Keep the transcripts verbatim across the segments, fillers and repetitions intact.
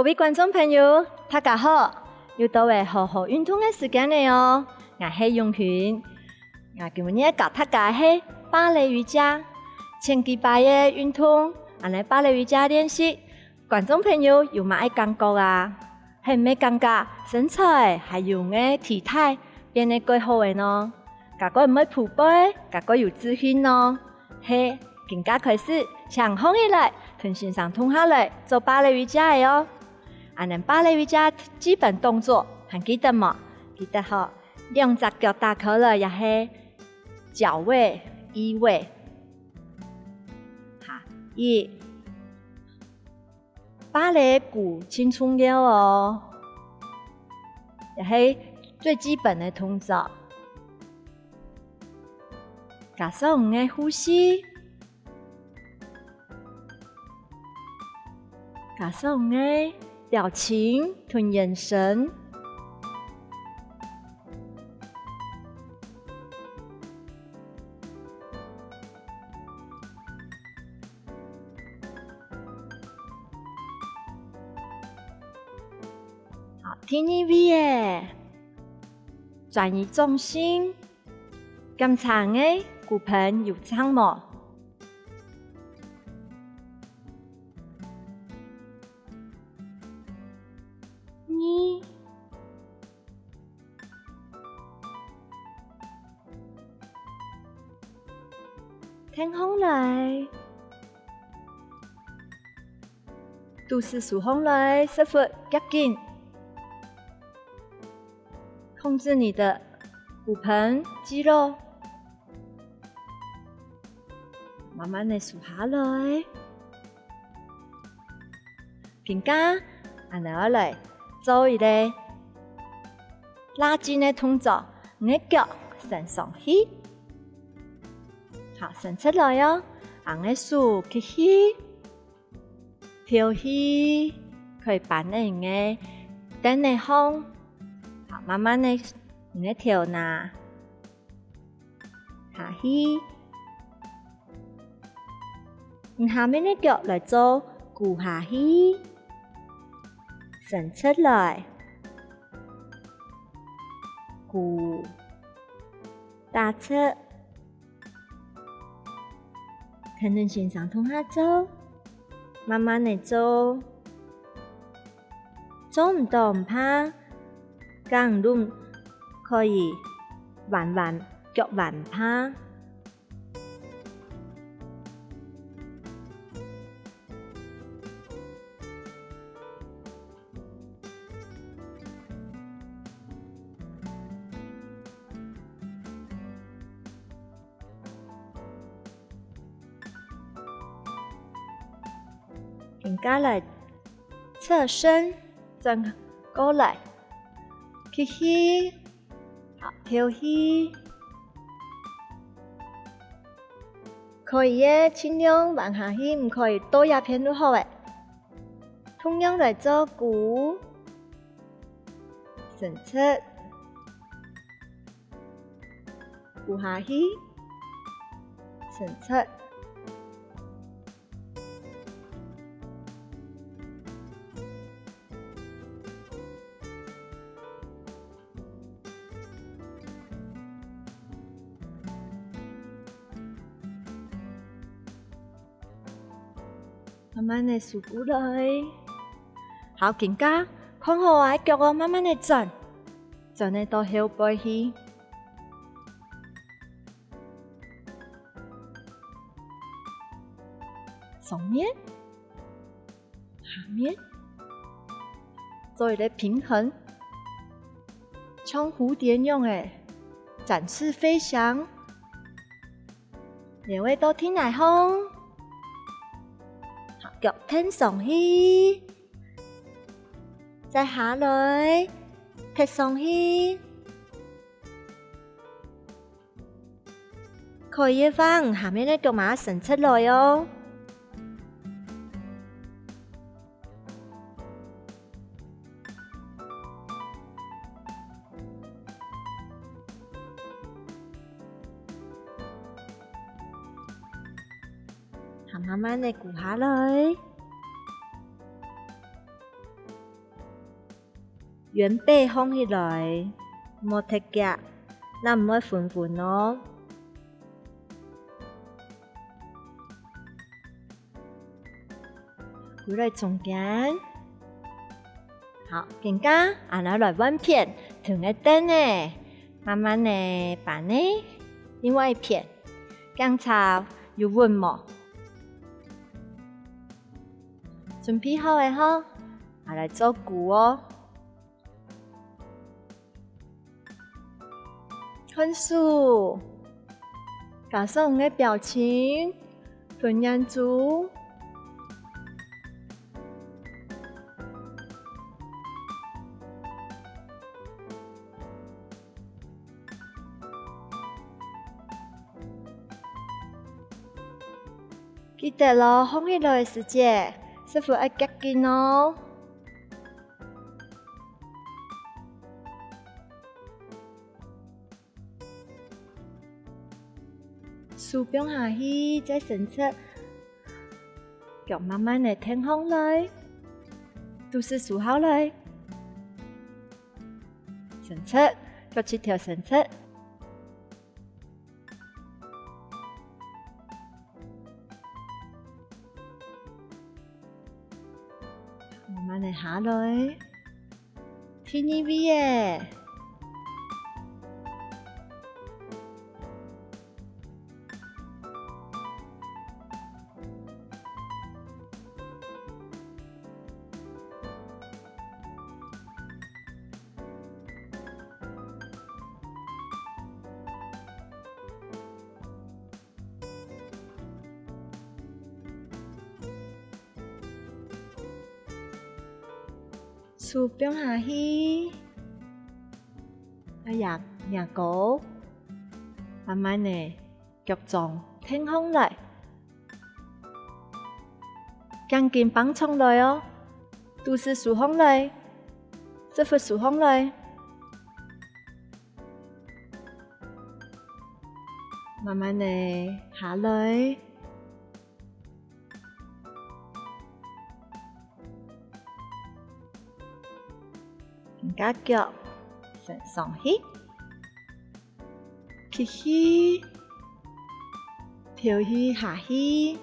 各位觀眾朋友，大家好！又到了好好運動个時間了哦！𠊎係永群。𠊎今日教大家个係芭蕾瑜伽。前幾擺个運動，恁呢芭蕾瑜伽練習，觀眾朋友有麼个感覺啊？係毋係感覺身材還有个體態變得較好了呢？ 該个毋會匍匐，該个有自信哦。係，今下開始，請䟘起來，同先生共下來做芭蕾瑜伽个哦。恁呢芭蕾瑜伽基本動作還記得無？記得吼，兩隻腳打開來也係腳位、椅位。好，一， 芭蕾鼓盡重要哦，也係最基本个動作。加上你个呼吸，加上你个表情同眼神。 好，第二位个，轉移重心，檢查你个骨盆有正無？二， 停下來，肚屎收下來，屎朏夾緊，控制你的骨盆肌肉，慢慢的收下來。 今下，𠊎兜愛來做一個拉筋个動作，你个腳伸上去，好，伸出來哦，恁呢手吸氣，敨氣，可以扳等你个凳仔項，好，慢慢的，你个頭那 下去。你下面个腳來做跍下去，伸出來，跍，打直。跈等先生共下做，慢慢的做。做毋到毋怕，該你就可以彎彎，腳彎趴。 今下來側身轉過來，吸氣，好，敨氣。可以个，盡量彎下去，毋可以倒這片就好了。同樣來做跍，伸直， 跍下去，伸直。慢慢的收過來。好，今下，看好啊，腳哦，慢慢的轉，轉个到後背去。 上面、下面，做一個平衡，像蝴蝶樣仔展翅飛翔。然後到地泥項，好，腳跈上去，再下來，跈上去。 可以个話，下面个腳嫲伸出來哦。好，慢慢个跍下來。原背䟘起來，莫忒遽，正毋會昏昏哦。歸來中間。好，今下，𠊎等來換片，同个凳仔，慢慢仔搬仔，另外一片，檢查有穩無？準備好了吼，𠊎來做鼓哦。 看手，加上你个表情，同眼珠。記得哦，䟘起來个時節，屎朏愛夾緊哦。 手放下去，再伸直，腳慢慢仔挺䟘來，肚屎收好來，伸直，腳趾頭伸直。 慢慢仔下來，第二位仔。 手放下去，啊，牙，牙膏，慢慢仔，腳掌挺䟘來，頸根繃長來哦，肚屎收䟘來，屎朏收䟘來。 慢慢仔下來。你个腳伸上去，吸氣，敨氣下去。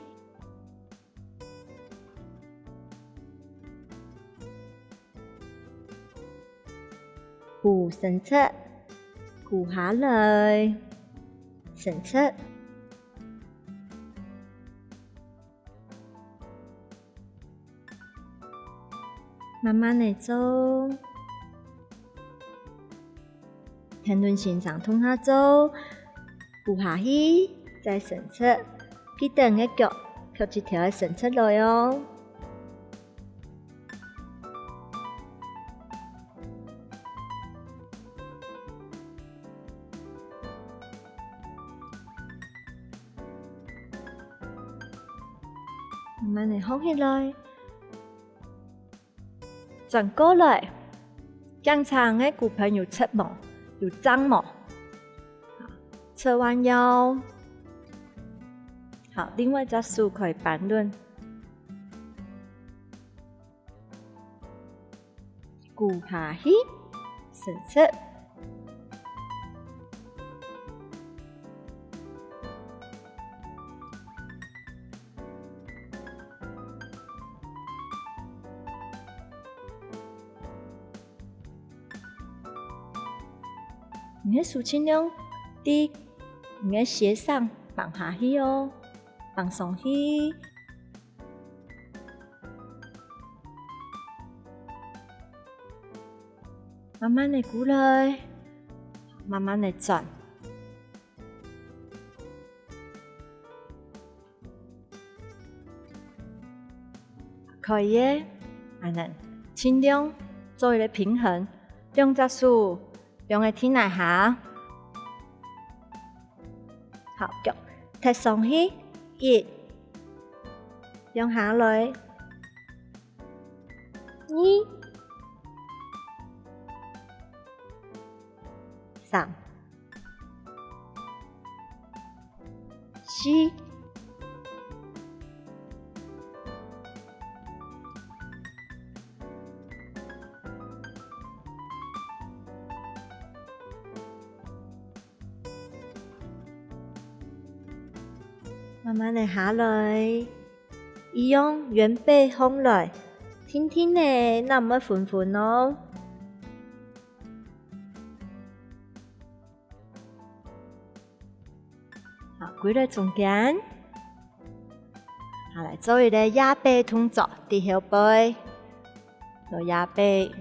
跍伸直，跍下來，伸直。慢慢仔做，跈等先生共下做，跍下去，再伸直，記得你个腳，腳趾頭愛伸直來哦。 慢慢仔䟘起來，轉過來，檢查你个骨盆有直無，有正無。好，側彎腰。好，另外一隻手可以扳等。 跍下去，伸直。你个手盡量在你个脣上放下去哦，放鬆去。 慢慢仔過來，慢慢仔轉。可以了，恁樣，盡量做一個平衡，兩隻手 放在地泥下。好，腳踢上去，一，放下來，二，三，四，慢慢仔下來，一樣圓背䟘來，定定仔，毋會昏昏哦。好，歸來中間。好，來做一個壓背動作，在後背。 落壓背。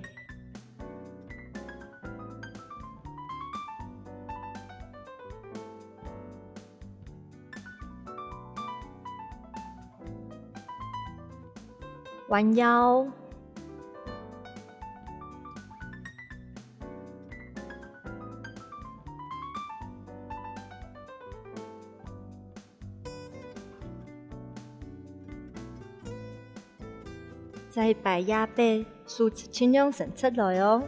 彎腰。 再擺壓背，手盡量伸出來哦。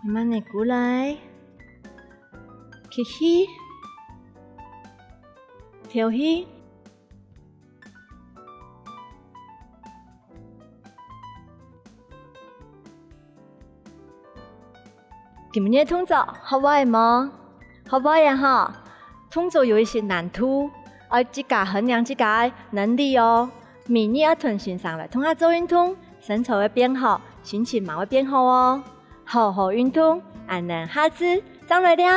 慢慢仔過來，吸氣，敨氣。 今日動作學會無？學會了吼！動作有一息難度，愛自家衡量自家个能力哦。每日愛同先生來同下做運動，身材會變好，心情嘛會變好哦。好好運動，恁樣下次正來尞。